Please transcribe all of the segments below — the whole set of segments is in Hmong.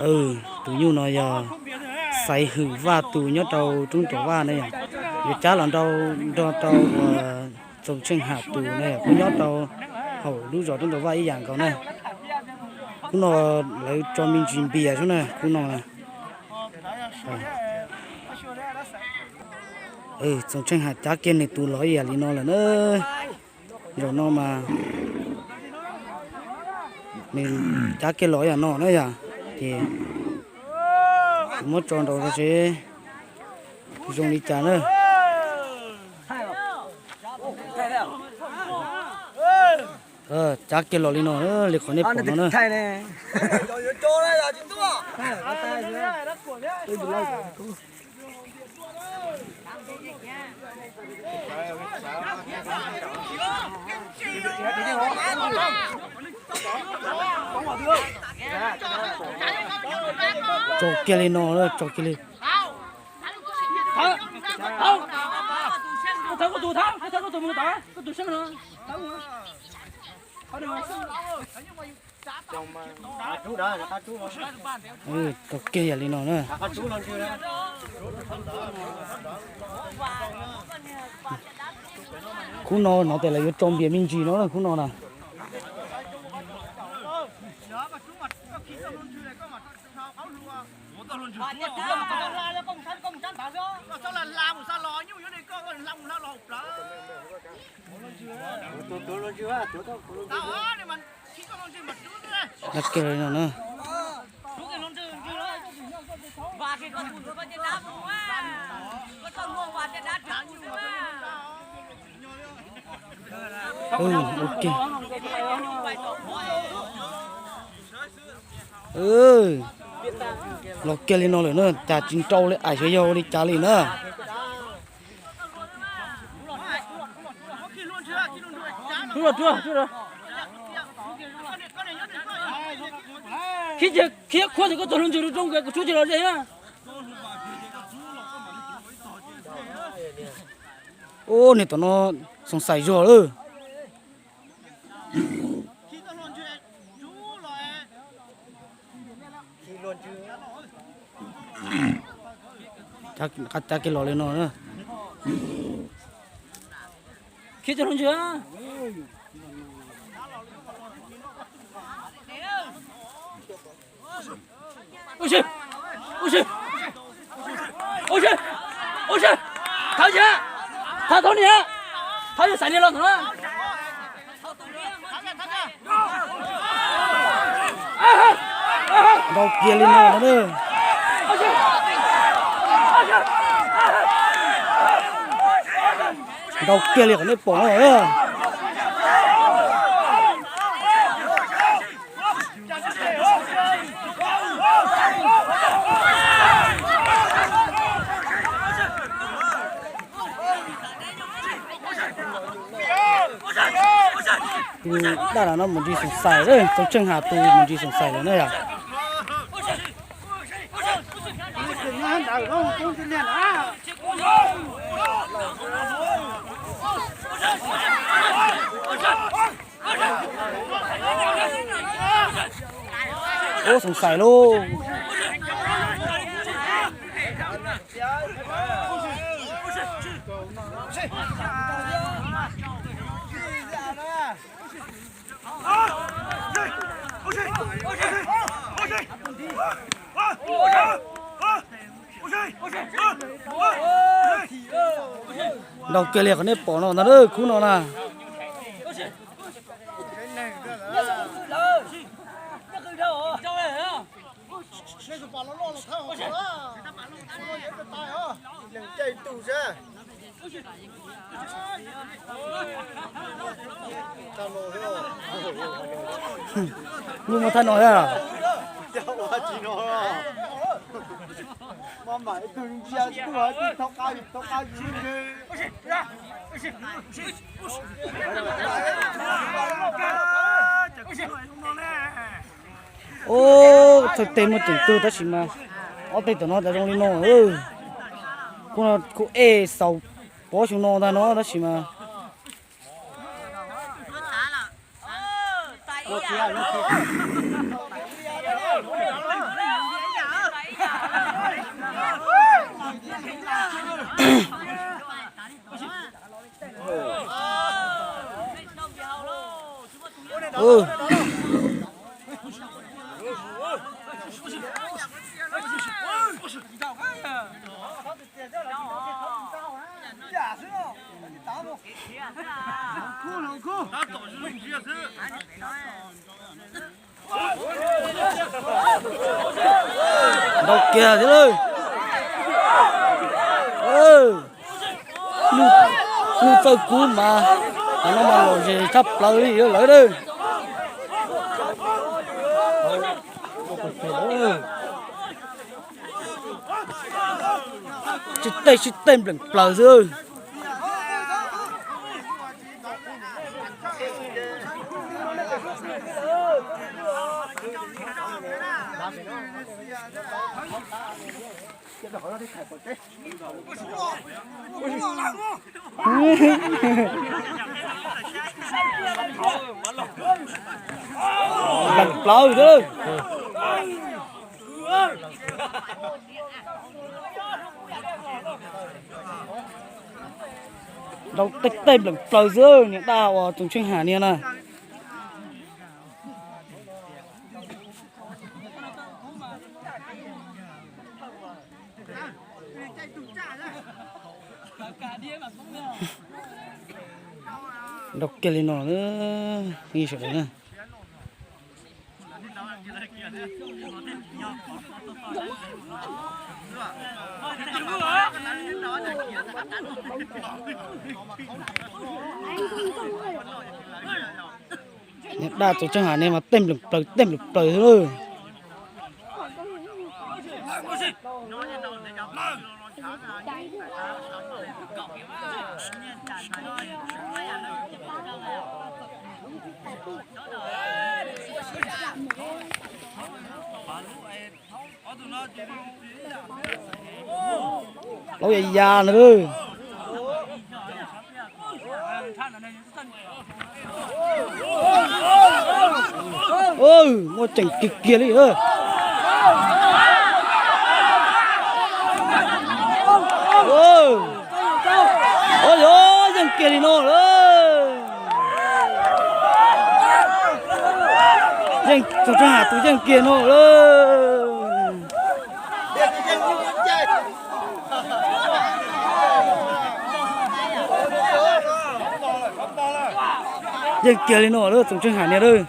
Tus nyuj no yog Xaiv Hwm Vaj tus nyob rau roob Tuam Vaj na yom. Yuav cab los nrog rau uas Txoos Tsheej Ham tus na yom, kuj nyob rau hauv lub zos roob Tuam Vaj ib yam nkaus na. Khub no lawv tso me ntsis npias xwb na, khub no na. Txoos Tsheej Ham cab kiag nws tus los ib yam li no lawm na. Zaum no mas nws cab kiag los ib yam no na yom, ces muab tso nraud seb zoo li cas na. Cab kiag los li no li qhov nej pom no na. Tso kiag li no, tso kiag li. Tso kiag yam li no na. Khub no no tes lawv yuav tso npias me ntsis no khub no na. Dab kiag li no na. Los kiag li no lawm na, cas tsis nrau li, ais xyov yog ua li cas li na. Khiav khuab ces koj txog hluas ntswg rau rooj kuv tshuab ces los ze na. Ub, niag tom no xoom xais zog lawm. Cab kiag los li no na. Khiav txog hluas ntswg. Ua si, ua si, ua si, ua si, thov, thov niam, thov yog xaiv niam los no. Nrau kiag li no na. Nrau kiag li qhov nej pom no. Tus daj no mus ntsib xoom xais, Txoov Tsheej Ham tus mus ntsib xoom xais lawm na yom. Ub, xoom xais lauj. Nrau kiag li qhov nej pom no ntag, khub no na. Nyuj muaj thaj no thiab. Ub, thawj teg muaj ceem kawg tab sis mas ob teg tom no tas zoo li no. Kuj, kuj ej xaus pob xyoo no ntag no tab sis mas Ntau kiag thiab lawm. Lub txawj kub mas, qhov no mas lom zem tshaj plaws li lawm lawm. Sib teb sib teb npleem plaws xwb. Npleem plaws xwb. Nrau tej tej npleem plaws xwb, niag daj uas Txoov Tsheej Ham niag na. Nrau kiag li no, ib sawv daws na. Niag daj Txoov Tsheej Ham ne mas tej npleem plaws tej npleem plaws xwb lawm. Laub yas yas na. Muaj ceem kiag kiag li. Ua yog yeej kiag li no lawm. Yeej, Txoov Tsheej Ham tus yeej kiag no lawm. Yeej kiag li no lawm Txoov Tsheej Ham niag lawm.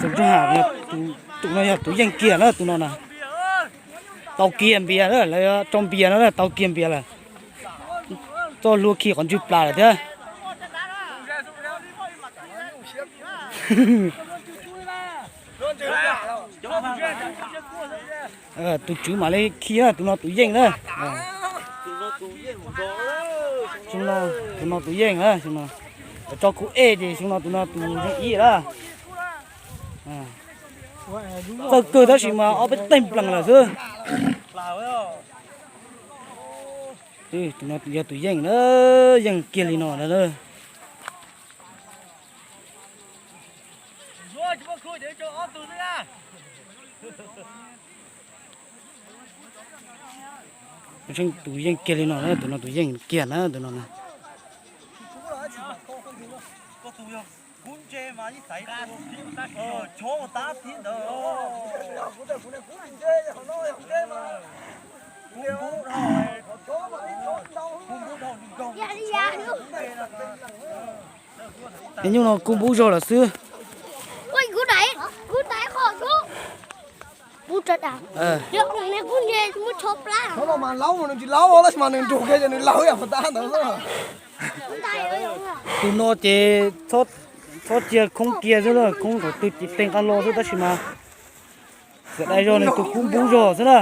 Txoov Tsheej Ham, tus no yog tus yeej kiag na, tus no na. Tau kiag npias na, lawv tso npias no na, tau kiag npias lawm. Txoj hlua khi qhov ntswg plas lawm thiab. Tus tswv mam li khi na, tus no tus yeej na. Tus no tus yeej na, xyoo no tso kuv ej ces xyoo no tus no tus yeej ib na. Txawj kawg tab sis mas ob peb teg nplees lawm xwb. Tus no yog tus yeej na, yeej kiag li no na. Tus yeej kiag li no, tus no tus yeej kiag na, tus no na. Nyuj no kub npub zog lawm xwb. Tus no ces txhob cia khoob kiag xwb, khoob thaum twg ces teg nqa los xwb tab sis mas xav dai zog nws tus kub npub zog xwb na.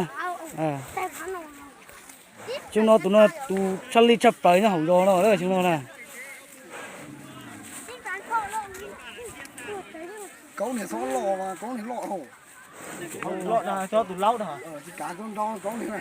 Xyoo no tus no tus tshaj lij tshaj plaws nyob hauv zos no xyoo no na. Kaub niag txhob loj, kaub niag loj hauv. Loj na, txhob tus laub na. Tsis kav koj nrau kaub niag na.